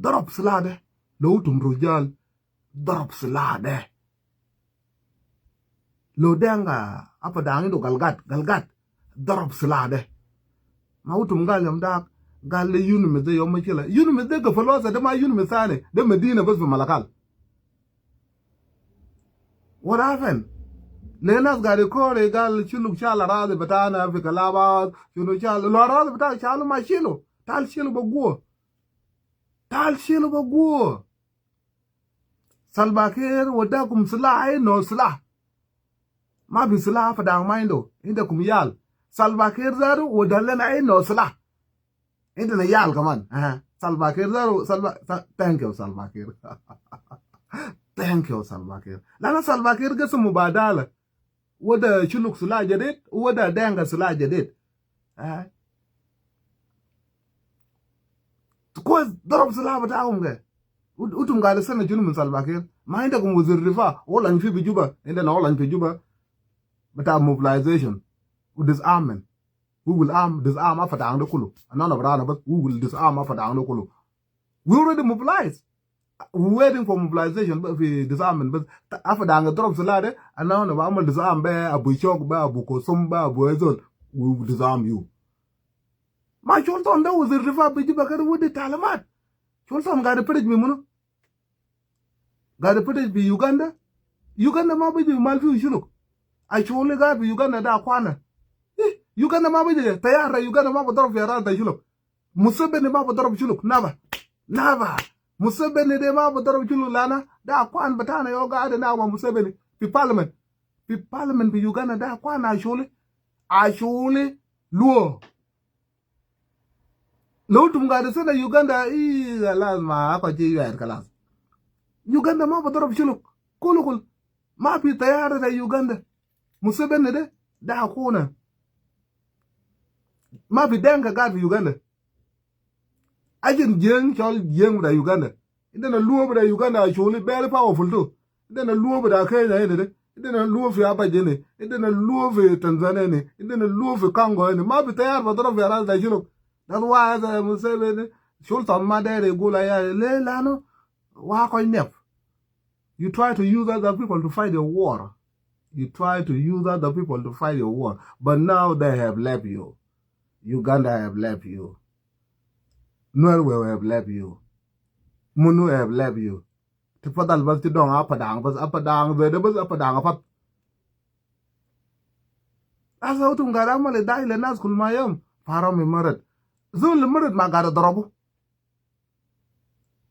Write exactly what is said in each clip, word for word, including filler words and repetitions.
Darab silah de. Lo utum rujal, darab silah de. Lo Denga, Apadang indu galgat, galgat, darab silah de. Ma utum gal yom dak, gal de UNMISS de yom mashkila. UNMISS de gafalu hasa, de ma UNMISS tani, de medina bas fi Malakal. What happened? Le nas gari kore gal Shuluk shal aradi bitana fi Kalaba, shunu shal, lo aradi bita shalu ma shilu. Tal shilu be gua. Tal shilu be gua. Salva Kiir wadakum silah, ai no silah. Ma fi silah Apadang ma indu, indakum yal. Salva Kiir zatu wada lena, ai no silah. Indana yal kaman. Aha. Salva Kiir zatu, Salva, Sa-, thank you, Salva Kiir. Thank you, Salva Kiir. Lana Salva Kiir gasim mubadala. Wada Shuluk silah jadid, wada Denga silah jadid. Aha. Kwes, darab silah bitakum ke. Ut-, utum gaid sena shunu min Salva Kiir? Ma indakum wazir difa, olany fi Juba, indana olany fi Juba. Bita mobilization, u disarmament. We will arm, disarm Apadang de kulu. Anana barana bas, we will disarm Apadang de kulu. We already mobilized. We waiting for mobilization, but fi disarmament, bas ta-, Apadang darab silah de, anana ba amal disarm be Abu Shok, be Abu Kusum, be Abu Ezol. We will disarm you. Ma Sultan de wazir difa biji be kede wadi talimat. Sultan gaid fetsh bi munu? Gaid fetsh bi Uganda? Uganda ma biji mal fi Shuluk. Ashuli gaid fi Uganda de akwana. Eh, Uganda ma biji, tayar ta Uganda ma bi darab fi aral ta Shuluk. Museveni ma bi darab Shuluk, never. Never. Museveni de ma bi darab Shuluk lana de akwan bitana yau gaid na ma Museveni fi parliament. Fi parliament fi Uganda de akwana Ashuli. Ashuli Luo. Lo utum gaid sena Uganda, ii, kalas ma, ako ji yad kalas. Uganda ma bi darab Shuluk. Kulu kulu. Ma fi tayar ta Uganda. Museveni de, de akuna. Ma fi Denka gaid fi Uganda. Ajen jeng, shol jeng bita Uganda. Indana Luo bita Uganda, Ashuli, very powerful too. Indana Luo bita Kenya ini de. Indana Luo fi Apache ini. Indana Luo fi Tanzania ini. Indana Luo fi Congo ini. Ma fi tayar bi darab fi aral ta Shuluk. That's why hasa Museveni, Sultan ma deri gula ya, le lanu, wa ko inep. You try to use other people to fight your war. You try to use other people to fight your war. But now they have left you. Uganda have left you. Nuer will have left you. Munu have left you. Ti fadal bas ti dong Apadang bas, Apadang bede bas, Apadang apat. Hasa utum gaid amal dai le nas kulu ma yom. Parom imarat. Zol imarat ma gaid darabu.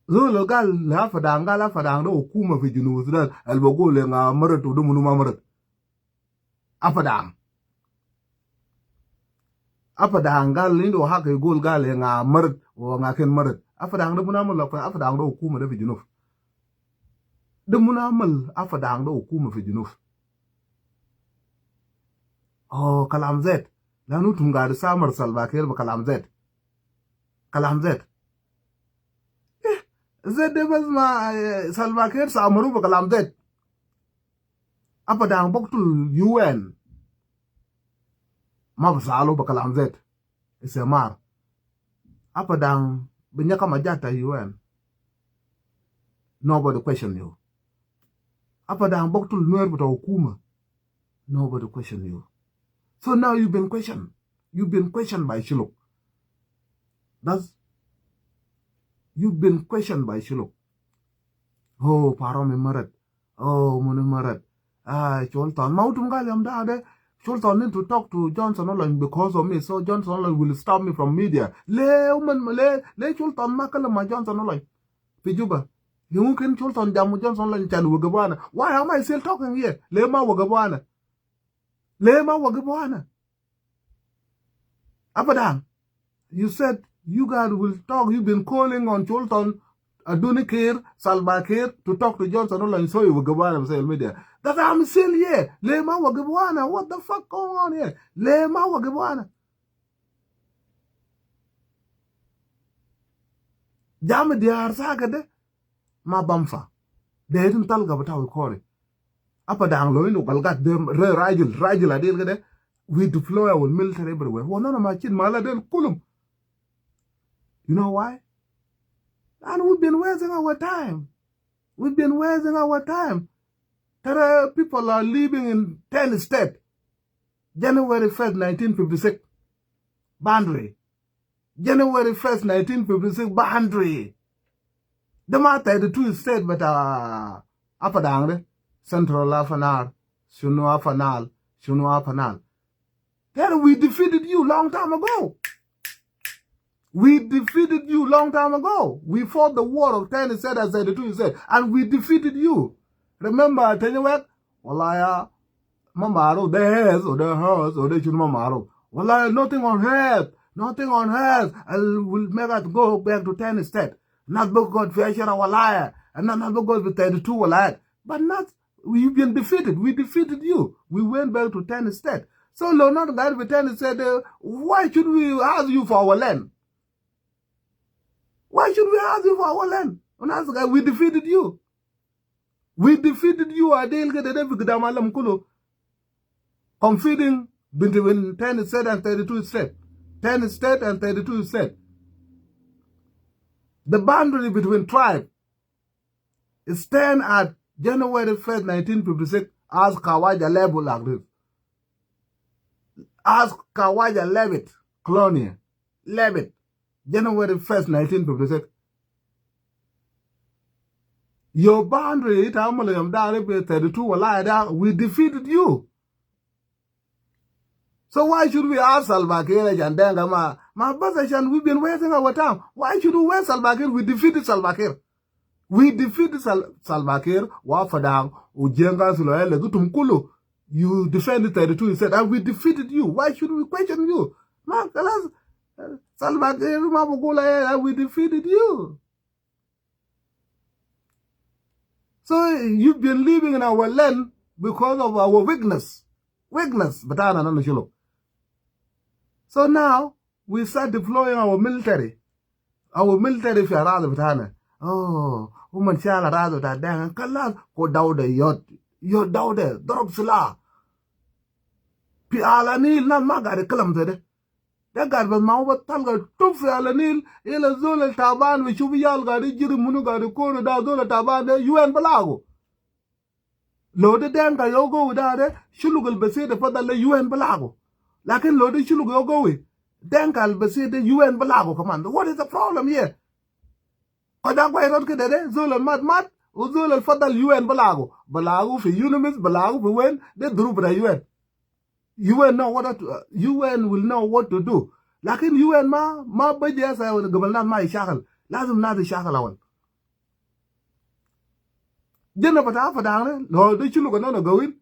Zol gal le Apadang, gal Apadang de hukuma fi Junub Sudan. Al bi gul le nga marat u de munu ma marat. Apadang. Apadang gal indu hak igul gal nga marat, wa nga ken marat. Apadang de munu amal, Apadang de hukuma de fi Junub. De munu amal Apadang de hukuma fi Junub. Oh, kalam zet. Lanu utum gaid samar Salva Kiir bi kalam zet. Kalam zet. Eh, zet de bas ma, eh, Salva Kiir samaru bi kalam zet. Apadang buktul U N. Ma bi salu bi kalam zet. Istemar. Apadang bi nyakam ajat ta U N. Nobody question you. Apadang buktul Nuer bita hukuma. Nobody question you. So now you've been questioned. You've been questioned by Shuluk. That's, you've been questioned by Shuluk. Oh, Parom imarat. Oh, munu marat. Ah, Sultan. Ma utum gal yom da de, Sultan need to talk to Johnson Olony because of me. So Johnson Olony will stop me from media. Le, uman, le, le Sultan ma kalam ma Johnson Olony fi Juba. Yumkin Sultan jamu Johnson Olony shan wagif ana. Why am I still talking here? Le ma wagif ana. Le ma wagif ana. Apadang, you said you guys will talk. You've been calling on Sultan, Aduni Kiir, Salva Kiir to talk to Johnson Olony, so you wagif ana on social media. That I'm still here. Le ma wagif ana. What the fuck going on here? Le ma wagif ana. Jam diar sa kede. Ma banfa. De itum talga bita wi kore. Apadang lo indu galgat de re-, rajil, rajil adil kede. We deploy our military everywhere. Wa nana ma chin mala del kulum. You know why? And we've been wasting our time. We've been wasting our time. There are people are living in ten state. January first, nineteen fifty-six. Boundary. January first, nineteen fifty-six, boundary. De ma thirty-two state, but, uh, Apadang de. Central Upper Nile, Shillong Upper Nile, Shillong Upper Nile. Then we defeated you long time ago. We defeated you long time ago. We fought the war of ten state and thirty-two state, and we defeated you. Remember, I tell you what? Walaya, ma maru, de hes, or de house, or de chun ma maru. Walaya, nothing on earth, nothing on earth. I will make us go back to ten state. Not because we are walaya, and not, not because we thirty-two walaya. But not, we've been defeated. We defeated you. We went back to ten state. So, lo not that we ten state, uh, why should we ask you for our land? Why should we ask you for our land? And ask, uh, we defeated you. We defeated you, Adil, kede de fi gidam alam kulu. Competing between ten state and thirty-two state. Ten state and thirty-two state. The boundary between tribe stand at January first, nineteen fifty-six, as Kawaja label agreed. As Kawaja left it, colonial, left it, January first, nineteen fifty-six. Your boundary, it amalo yam dari be thirty-two walaya da, we defeated you. So why should we ask Salva Kiir and Denga ma, ma bas ashan, we've been wasting our time. Why should we waste Salva Kiir? We defeated Salva Kiir. We defeated Sal-, Salva Kiir, wa Padang, u Jenga Sula, ele gutum kulu. You defended thirty-two state, and we defeated you. Why should we question you? Ma, kalas, uh, Salva Kiir, ma bugula, eh, we defeated you. So you've been living in our land because of our weakness. Weakness, but ana nana Shilluk. So now, we start deploying our military. Our military fi aradi bitana. Oh, uman shal aradi bita Deng. Kalas, ko dawda yod. Yod dawda, darab sila. Fi Ala Nil, nas ma gari kalam zede. De gari bas ma hu bas talga tuf fi Ala Nil, ila zol al taban, bi shufu yal gari jiri munu gari koro da zol al taban de, U N balagu. Lo de Denka yo go da de, Shilluk al besi de fadal de U N balagu. Lakin lo de Shilluk yo go wi, Denka al besi de U N balagu kaman. What is the problem here? Ko da kwai rot kede de, zol al mat mat, u zol al fadal U N balagu. Balagu fi UNMISS, balagu fi wen, de durub bita U N. U N know what to, uh, U N will know what to do. Lakin U N ma, ma baji asa gabal nas ma ishakal. Lazim nas ishakal awal. Jana bita Padang de, lo de Shilluk nana gawin.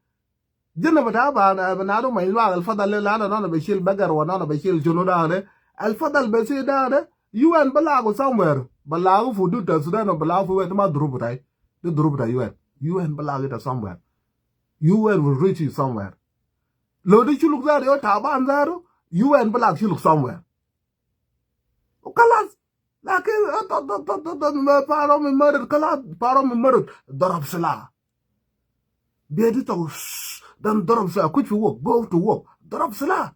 Jana bita ba, ba nadu ma ilwa al fadal le lana nana bishil bagar wa nana bishil shunu da de. Al fadal besi da de, U N balagu somewhere. Balagu fi hudud ta Sudan, balagu fi wet ma durub bitai. De durub bita U N. U N balagu ita somewhere. U N will reach you somewhere. Lo de Shilluk zatu, yo taban zatu, U N balagu Shilluk somewhere. Wa kalas. Lakin, eh, to, to, to, to, to, ma, paro mi marat, kalas, paro mi marat, darab sila. Bedi to, shh, dan darab sila, kuch fi work, go to work, darab sila.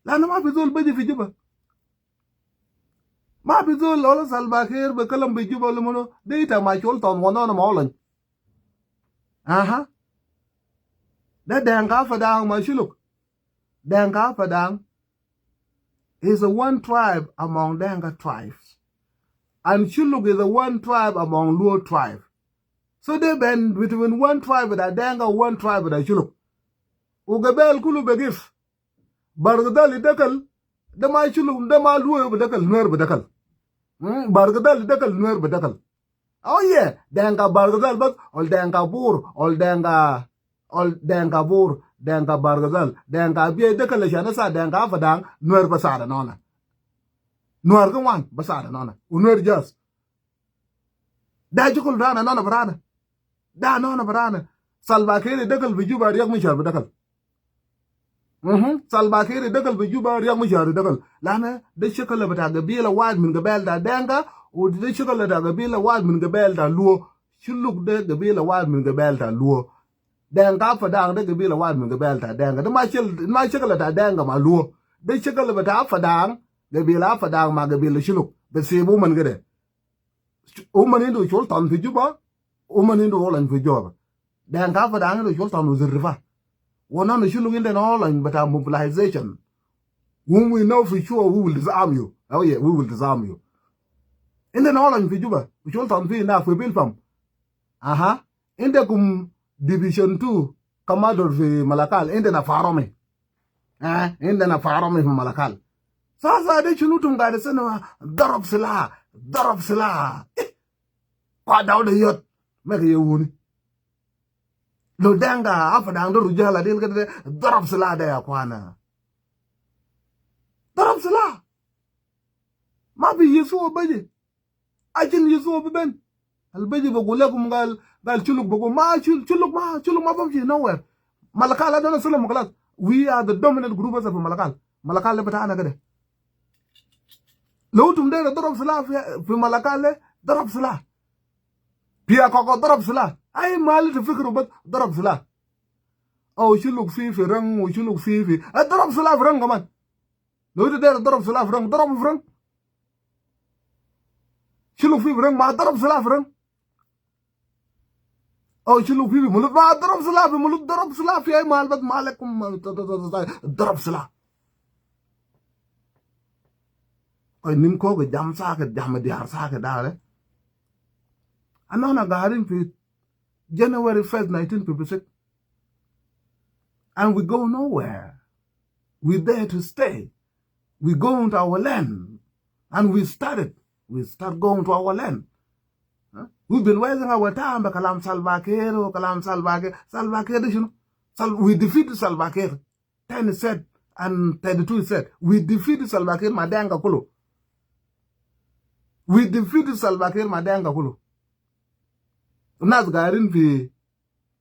Lana ma fi zol baji fi Juba. Ma fi zol, wala Salva Kiir be kalam fi Juba wala munu, de ita ma shol ton wa nana ma olan. Aha. De Denka Padang ma Shilluk. Denka Padang is a one tribe among Denka tribes. And Shilluk is a one tribe among Luo tribe. So de ben between one tribe bita Denka, one tribe bita Shilluk. U gabel kulu begif. Bargazal idakal, de ma Shilluk, de ma Luo bidakal, Nuer bidakal. Hmm, Bargazal idakal, Nuer bidakal. Oh yeah, Denka Bargazal bas, ol Denka Bor, ol Denka, ol Denka Bor, Denka Bargazal, Denka Abyei dakal ashan sa Denka Padang, Nuer basada nona. Nuer kwan basada nona. U Nuer jas. Da shukul tana nona barana. Da nona barana. Salva Kiir idakal fi Juba, Riek Machar bidakal. Mhm. Salva Kiir idakal fi Juba, Riek Machar idakal. Lana de shakal bita gabila wahid min gabail ta Denka, u de shakal bita gabila wahid min gabail ta Luo. Shilluk de gabila wahid min gabail ta Luo. Denka Padang de gabila wahid min gabail ta Denka. De ma shil-, ma shakal ta Denka ma Luo. De shakal bita Padang, gabila Padang ma gabila Shilluk. Bisibu man kede. Uman indu sultan fi Juba, uman indu olony fi Juba. Deng Gai Padang indu sultan Wazir Difa. Wa nahna Shuluk indena olony bita mobilization. Whom we know for sure, we will disarm you. Oh yeah, we will disarm you. Indena olony fi Juba, sultan fi na fi Bilpam. Aha. Indakum Division two, Commander fi Malakal, indena Faromi. Eh, indena Faromi fi Malakal. Sasa de shunu utum gaid sena, darab silah, darab silah. Eh, kwa Daud Yot, meke yewuni. Lo Deng Gai Padang de rujal adil kede, darab silah de ya kwana. Darab silah. Ma fi Yesu beji. Ajin Yesu bi ben. Al beji bagul lekum gal, gal Shuluk bagul. Ma Shul-, Shuluk ma, Shuluk ma bamshi nowhere. Malakal de na salam kalas. We are the dominant group hasa fi Malakal. Malakal de bitana kede. Lo utum dayir darab silah fi, fi Malakal de, darab silah. Fi Akoko darab silah. Ay mahal ita fikru bas darab silah. Aw Shuluk fi, fi Rang, wa Shuluk fi, fi. Eh, darab silah fi Rang kaman. Lo ita dayir darab silah fi Rang, darab fi Rang. Shuluk fi, fi Rang, ma darab silah fi Rang. Aw Shuluk fi, fi Mulut, ma darab silah fi Mulut, darab silah fi ay mahal bas, ma lekum, ma, ta, ta, ta, ta, ta, darab silah. Koi nim ko ke jam sakit, jam diar sakit dale. Ana nahna gaidin fi January first, nineteen fifty-six. And we go nowhere. We there to stay. We go into our land. And we started. We start going to our land. Huh? We've been wasting our time bi kalam Salva Kiir, kalam Salva Kiir. Salva Kiir de shunu? Sal-, we defeated Salva Kiir. Ten state and thirty-two state. We defeated Salva Kiir ma Dinka kulu. We defeated Salva Kiir ma Dinka kulu. Nas gaidin fi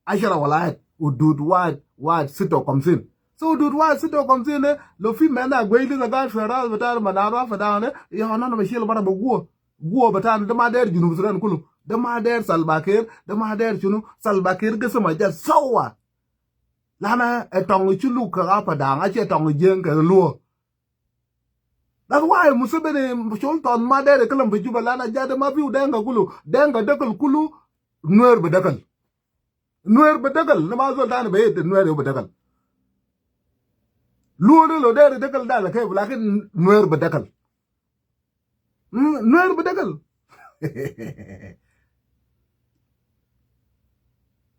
ashara walayat, hudud wahid, wahid sitta wa khamsin. So hudud wahid sitta wa khamsin de, lo fi mena gweil de gaid fi ras bita Manara Padang de, ya nahna bishil bara bi guwa. Guwa bitana de ma dayir Junub Sudan kulu. De ma dayir Salva Kiir, de ma dayir shunu, Salva Kiir gism aja sawa. Lana e tong Shuluk ke Apadang, ache tong Jeng ke Luo. That's why Museveni sultan ma dayir kalam fi Juba lana ja de ma fi Dinka kulu, Dinka dakal kulu, Nuer bi dakal. Nuer bi dakal, na ma zol tani bi yet Nuer bi dakal. Luo de lo dayir dakal dala kef, lakin Nuer bi dakal. Hmm, Nuer bi dakal.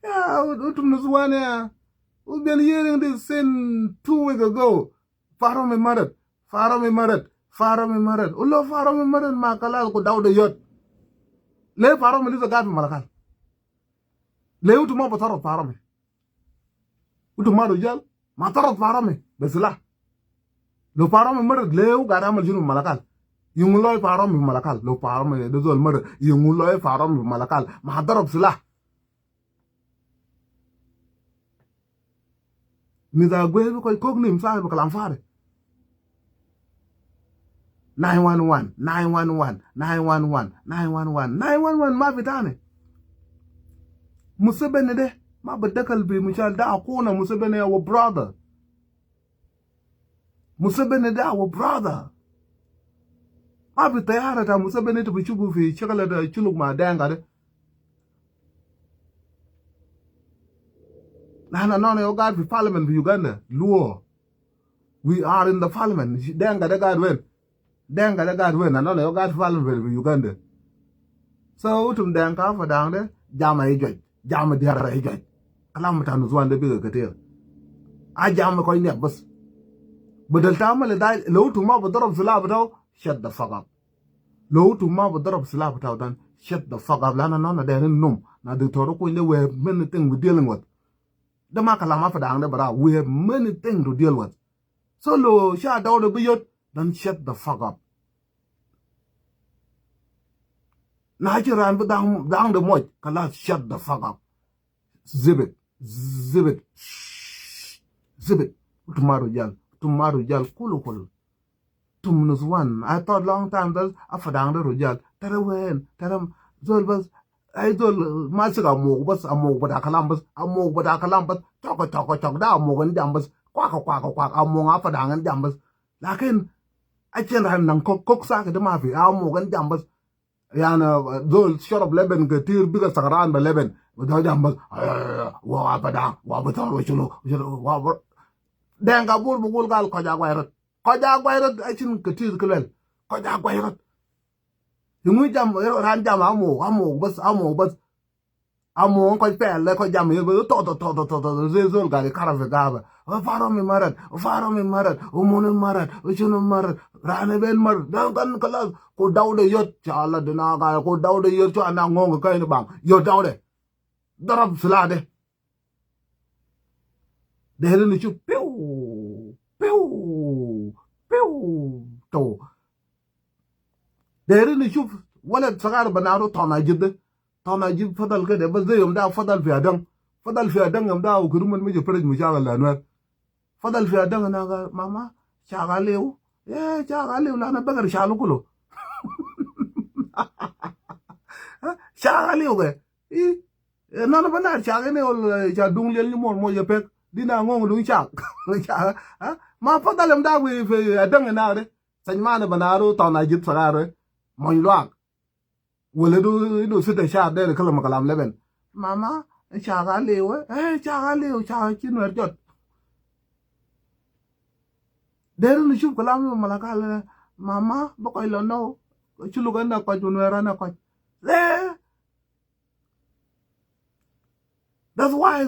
Ya, utum nuswan ya. We've been hearing this since two weeks ago. Faromi marat, Faromi marat, Faromi marat. Ulo Faromi marat ma kalas ku Daud Yot. Le Faromi lisa gaid fi Malakal. Le utum ma bi tarud Faromi. Utum ma rujal, ma tarud Faromi bi silah. Lo Faromi marat le u gaid amal shunu fi Malakal? Yungu lo Faromi fi Malakal. Lo Faromi de zol marat, yungu lo Faromi fi Malakal? Ma darab silah. Nisa gwe bi koi kok nim sa bi kalam fari. Nine one one, nine one one, nine one one, nine one one, nine one one, ma fi tani. Museveni de ma bi dakal bi mushal da akuna. Museveni our brother. Museveni de our brother. Ma fi tayara ta Museveni tu bi shufu fi shakal ta Shuluk ma Dinka de. Nahna nahna yau gaid fi parliament fi Uganda, Luo. We are in the parliament. Dinka de gaid wen? Dinka de gaid wen? Nahna nahna yau gaid fi parliament fi Uganda. So utum Dinka Padang de, jama ijoj, jama diara ijoj. Kalam ta nuswan de biga ketir. A jama koi niab bas. Badal ta amal da, lo utum ma bi darab silah bitau, shut the fuck up. Lo utum ma bi darab silah bitau dan, shut the fuck up. Lana nahna dairin num. Na diktor ku inde, we have many things we dealing with. De ma kalam Apadang de bara, we have many things to deal with. So lo sha Daud Yot, then shut the fuck up. Na achi ran bi dang, dang de moj, kalas, shut the fuck up. Zip it. Zip it. Shh. Zip it. Utum ma rujal. Utum ma rujal. Kulu kulu. Utum nuswan. I thought long time bas Apadang de rujal. Tara wen, tara zol bas. Ay zol masik amuk bas, amuk bada kalam bas, amuk bada kalam bas. Choko, choko, chok da amuk en jam bas. Kwaka, kwaka, kwaka, amuk Apadang en jam bas. Lakin achen ran nang kok, kok sa kede mafi, amuk en jam bas. Yani, zol shorb Leban ketir, bika sakaran be Leban. Bada jam bas, "Wa, wa, Padang, wa, Batar, wa, shunu, shunu, wa, wa." Dinka Bor bukul gal koja gwairot. Koja gwairot, achin ketir kelel. Koja gwairot. Yungu jam, ran jam amo, amo, bas, amo, bas. Amo, koj pel, koj jam, to, to, to, zol gali kara fe gaba. O faro mi marat, o faro mi marat, o mono marat, o shunu marat, rane ben marat, dan kan kalas, ko daude yot, shala dina ga, ko daude yot, cho ana ngong kai ni bang, yot daude. Darab silade. Deri ni chup, piu, piu, piu, to. Deri ni chup, wala sagar banaru tona jidde. Tona jib fadal kede, bas de yom da fadal fi adang. Fadal fi adang yom da, ukir man mi je perej mu shagal la nwer. Fadal fi adang na ga, "Mama, shagal leo." "Eh, shagal leo, la na bagar shalu kulo." "Shagal leo ke?" "I, eh, nana banar shagal leo, eh, sha dung liel ni mor mo je pek. Dina ngong dung shak." "Sha, ha?" "Ma fadal yom da fi, fi adang na de. Sanyman banaru tona jib sagar, eh. Mon luak." Wala du, du sita sha de kalam kalam Leban. "Mama, shagal leo, eh, shagal leo, shagal chin wer jot." Deri ni chup kalam Malakal, "Mama, bakoi lo no, chulu kan na koj, unwera na koj." Eh, that's why